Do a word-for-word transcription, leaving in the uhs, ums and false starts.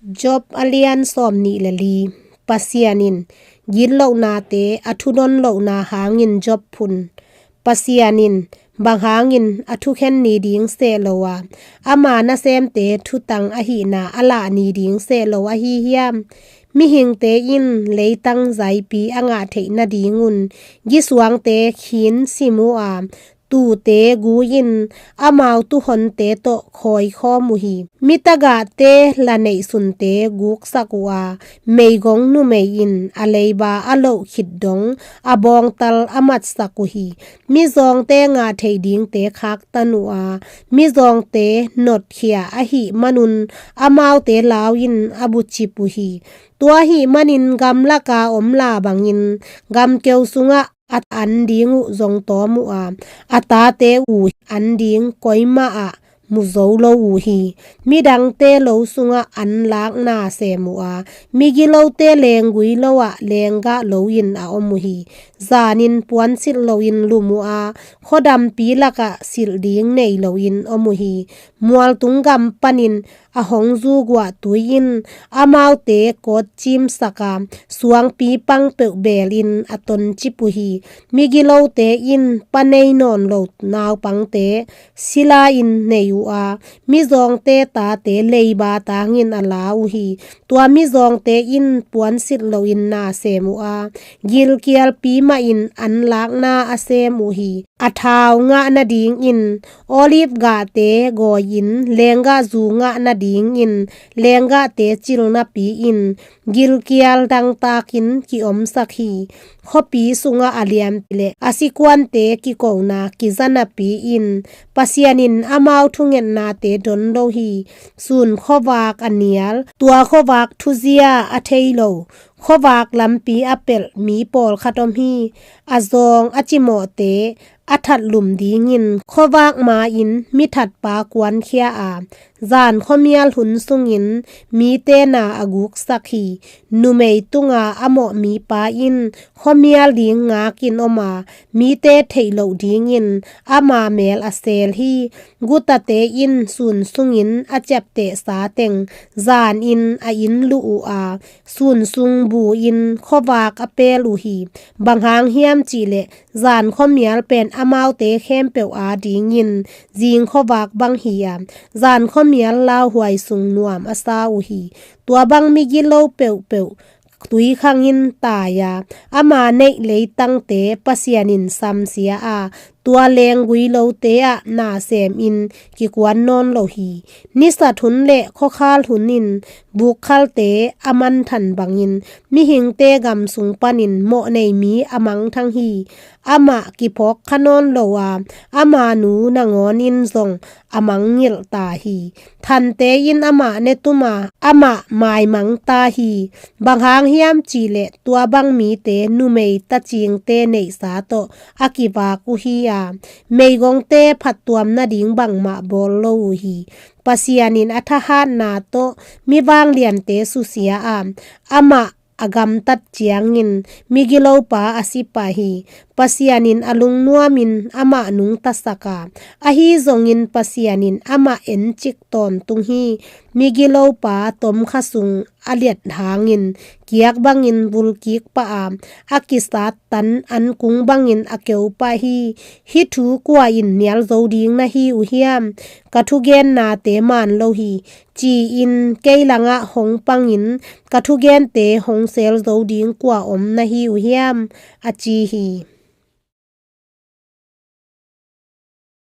Job a lian sawm nih le li. Pasian in gitlohnate a thudon lohna hangin Job phun. Pasian in bang hangin a thukhen ni ding seh lo a, ama nasemte thutang ahihna a lah ni ding seh lo ahi hiam? Mihingte in leitang zaipi a ngah theih nadingun gisuangte khin sim uh a, tuute gu in amau tuhonte tawh khawikhawm uh hi. Mi tagahte la neihsunte guksak uh a, meigong numei in a leiba a loh khit dong a bawngtal a matsak uh hi. Mizawngte ngah thei dingte khaktan uh a, mizawngte notkhia ahih manun amaute lau in a bucip uh hi. Tua ahih manin gamlaka om la bangin gamkeu sungah a an ding uh zong tawm uh a, a tate uh an ding koimah ah mu zo lo uh hi. Midangte lo sungah an lakna sem uh a, migilote lenggui lo ah lenggah lo in a om uh hi. Zanin puansilh loin lum uh a, khuadampi lakah silh ding nei loin om uh hi. Mualtung gam panin a hong zuguah tui in amaute kawtcimsak a, suangpi pang peuh belin a toncip uh hi. Migilote in pa nei nawn lo naupangte sila in nei uh a, mizawngte tate leiba tangin a la uh hi. Tua mizawngte in puansilh loin na sem uh a, gilkialpi mahin an lakna a sem uh hi. A thau ngah nadingin olive gahte gawi-in lenggahzu ngah nadingin lenggahte cil napi-in gilkial dangtakin ki-omsak hi. Khuapi sungah a lianpi le a sikuante kikona kiza napi-in Pasian in amau thungetnate don lo hi. Sun khuavak a nial, tua khuavak thuzia a thei lo, khuavak lampi a pelh mi pawlkhat om hi. A zawng a cimawhte a thatlum dingin khuavak ma-in mithatpa kuankhia a, zan khuamial hun sungin mite na a guksak hi. Numei tunga a mawh mipa in khuamial ding ngakin om a, mite theih loh dingin ama mel a seel hi. Gutate in sun sungin a ciaptehsa teng zanin a inn luh uh a, sun sung bu-in khuavak a peel uh hi. Bang hang hiam cihleh zan khuamial pen amaute khempeuh adingin zing khuavak bang hi a, zan khuamial lauhuai sung nuam a sa uh hi. Tua bang migilo peuhpeuh tuikhangin tai a, ama neih leitangte Pasian in samsia a, tua lenggui lote ah na semin kikuan nawn lo hi. Nisat hun le khuakhal hunin bukkhalte a manthan bangin mihingte gam sung panin mawhnei mi a mangthang hi. Amah kiphawk kha nawn lo a, ama nu nangawnin zong a mangngilh ta hi. Thante in amah netum a, amah maimang ta hi. Bang hang hiam cihleh tua bang mite numei tacingte neihsa tawh a kivak uh hi a, meigongte phattuam nading bangmah bawl lo uh hi. Pasian in a thahatna tawh mi vangliante susia a, amah a gamtat ciangin migilopa a si pah hi. Pasian in a lungnuamin amah nungtasak a, ahi zongin Pasian in amah encik tawntung hi. Migilopa tomkha sung a liat hangin kiak bangin vulkik pah a, a kisat tan ankung bangin a keu pah hi. Hih thu kua in nial zo ding na hi uh hiam? Ka thugennate man lo hi, ci-in kei langah hong pangin ka thugente hong seel zo ding kua om na hi uh hiam? A ci hi.